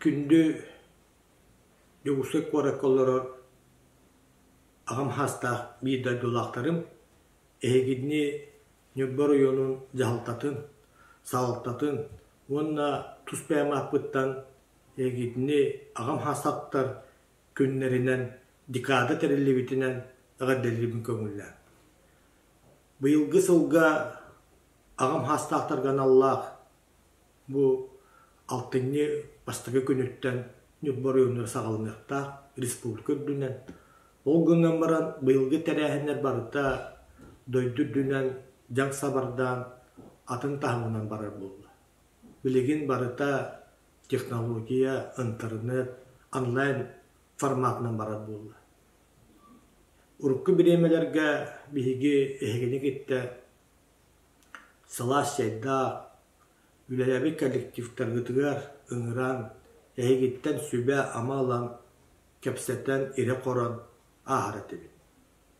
Күндү Дьокуускай куоракка олорор аҕам саастаах биир дойдулаахтарым, эһигини Ньурба оройуонун дьаһалтатын, салалтатын уонна тус бэйэм ааппыттан эһигини аҕам саастаахтар күннэринэн декада тэриллибитинэн эҕэрдэлиирбин көҥүллээҥ. Быйылгы сылга аҕам саастаахтарга аналлаах Бу алтынньы бастакы күнүттэн Ньурба оройуонугар саҕаланыахтаах республика үрдүнэн. Ол гынан баран быйылгы тэрээһиннэр барыта дойду үрдүнэн дьаҥ сабардаан атын таһымынан барар буолла. Билигин барыта технология, интернет, онлайн форматынан барар буолла. Урукку бириэмэлэргэ биһиги эһигини кытта сылаас чэйдээх, үлэлээбит коллективтаргытыгар ыҥыран, эһигиттэн сүбэ-ама ылан, кэпсэтэн, ирэ-хорон ааһар этибит.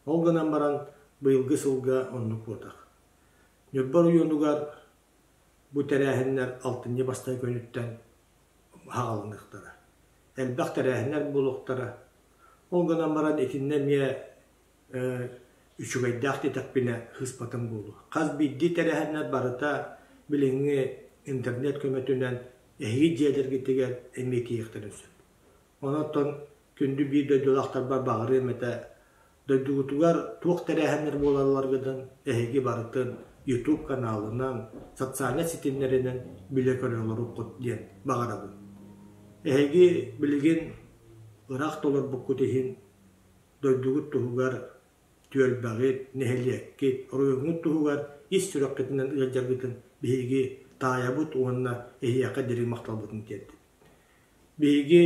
Ол гынан баран быйылгы сылга оннук буотах. Ньурба оройуонугар бу тэрээһиннэр алтынньы бастакы күнүттэн аҕалыныахтара. Элбэх тэрээһиннэр буолуохтара. Ол гынан баран итиннэ эмиэ үчүгэйдээх диэтэхпинэ сыыспатым буолуо. Хас биирдии тэрээһиннэр барыта билиҥҥи интернет көмөтүнэн эһиги дьиэлэргитигэр эмиэ тиийиэхтэрин сөп. Онон күндү биир дойдулаахтарбар баҕарыам этэ, дойдугутугар туох тэрээһиннэр буолалларгытын эһиги барытын YouTube каналынан, социальнай ситимнэринэн билэ-көрө олоруккут диэн баҕарабын. Эһиги билигин ыраах толорбуккут иһин дойдугут туһугар, түөлбэҕит, нэһилиэккит, оройуоҥҥут туһугар ис сүрэххитинэн ыалдьаргытын биһиги таайабыт уонна эһиэхэ дириҥ махталбытын тиэрдэбит. Биһиги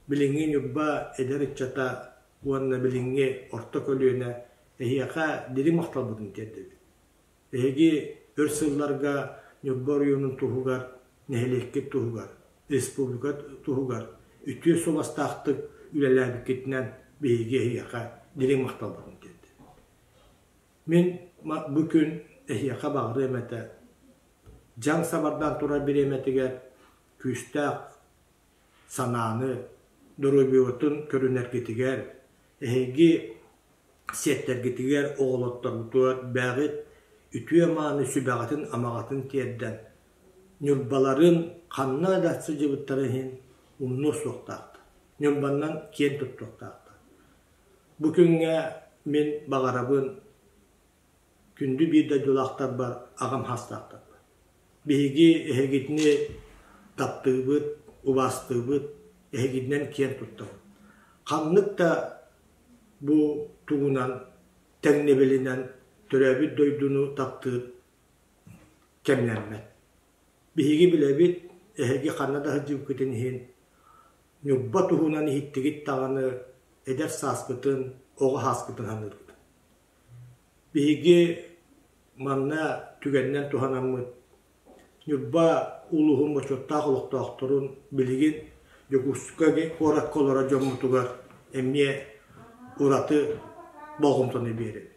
билиҥҥи Ньурба эдэр ыччата уонна билиҥҥи орто көлүөнэ эһиэхэ дириҥ махталбытын тиэрдэбит. Эһиги өр сылларга Ньурба оройуонун туһугар, нэһилиэккит туһугар, республика туһугар үтүө суобастаахтык үлэлээбиккитинэн биһиги эһиэхэ дириҥ махталбытын тиэрдэбит. Мин бу күн эһиэхэ баҕарыам этэ, дьаҥ сабардаан турар бириэмэтигэр күүстээх санааны, доруобуйаҕытын көрүнэргитигэр, эһиги сиэттэргитигэр, оҕолотторгутугар бэйэҕит үтүө-мааны сүбэҕитин-амаҕытын тиэрдэн, Ньурбаларын ханна да сылдьыбыттарын иһин умнуо суохтаахтар, Ньурбаннан киэн туттуохтаахтар. Бу күҥҥэ мин баҕарабын күндү биир дойдулаахтарбар аҕам саастаахтарбар. Биһиги эһигитини таптыыбыт, убаастыыбыт, эһигитинэн киэн туттабыт. Ханнык да бу тугунан тэҥнэбилинэн төрөөбүт дойдуну таптыыр кэмнэммэт. Биһиги билэбит, эһиги ханна да сылдьыбыккытын иһин, Ньурба туһунан иһиттигит даҕаны эдэр сааскытын, оҕо сааскытын саныыргыт. Биһиги манна түгэнинэн туһанаммыт Ньурба улууһун бочуоттаах олохтоохторун билигин Дьокуускай куоракка олорор дьоммутугар эмиэ ураты болҕомтону биэрэбит.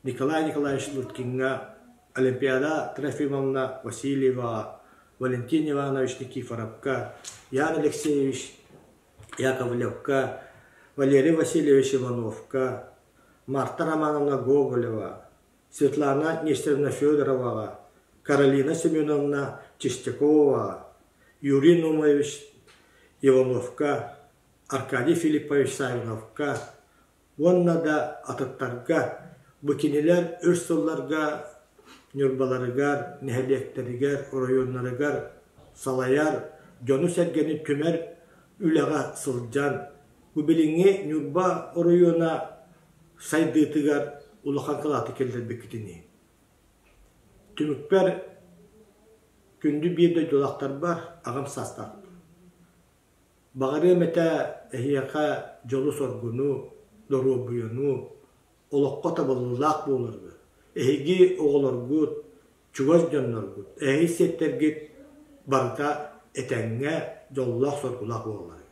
Николай Николаевич Лыткиҥҥа, Олимпиада Трофимовна Васильеваҕа, Валентин Иванович Никифоровка, Ян Алексеевич Яковлевка, Валерий Васильевич Ивановка, Марта Романовна Гоголева, Светлана Нестеровна Федороваҕа, Каролина Семеновна Чистяковаҕа, Юрий Наумович Ивановка, Аркадий Филиппович Савиновка уонна да атыттарга бу кинилэр өр сылларга Ньурбаларыгар, нэһилиэктэригэр, оройуоннарыгар салайар, дьону-сэргэни түмэр үлэҕэ сылдьан, бу билиҥҥи Ньурба оройуона сайдыытыгар улахан кылааты киллэрбиккитиний. Түмүкпэр күндү биир дойдулаахтарбар аҕам саастаахпын. Баҕарыам этэ эһиэхэ дьолу-соргуну, доруобуйаны, олоххо табыллыылаах буоларгыт, эһиги оҕолоргут, чугас дьонноргут, эһиги сиэттэргит барыта этэҥҥэ, дьоллоох-соргулаах буолалларыгар.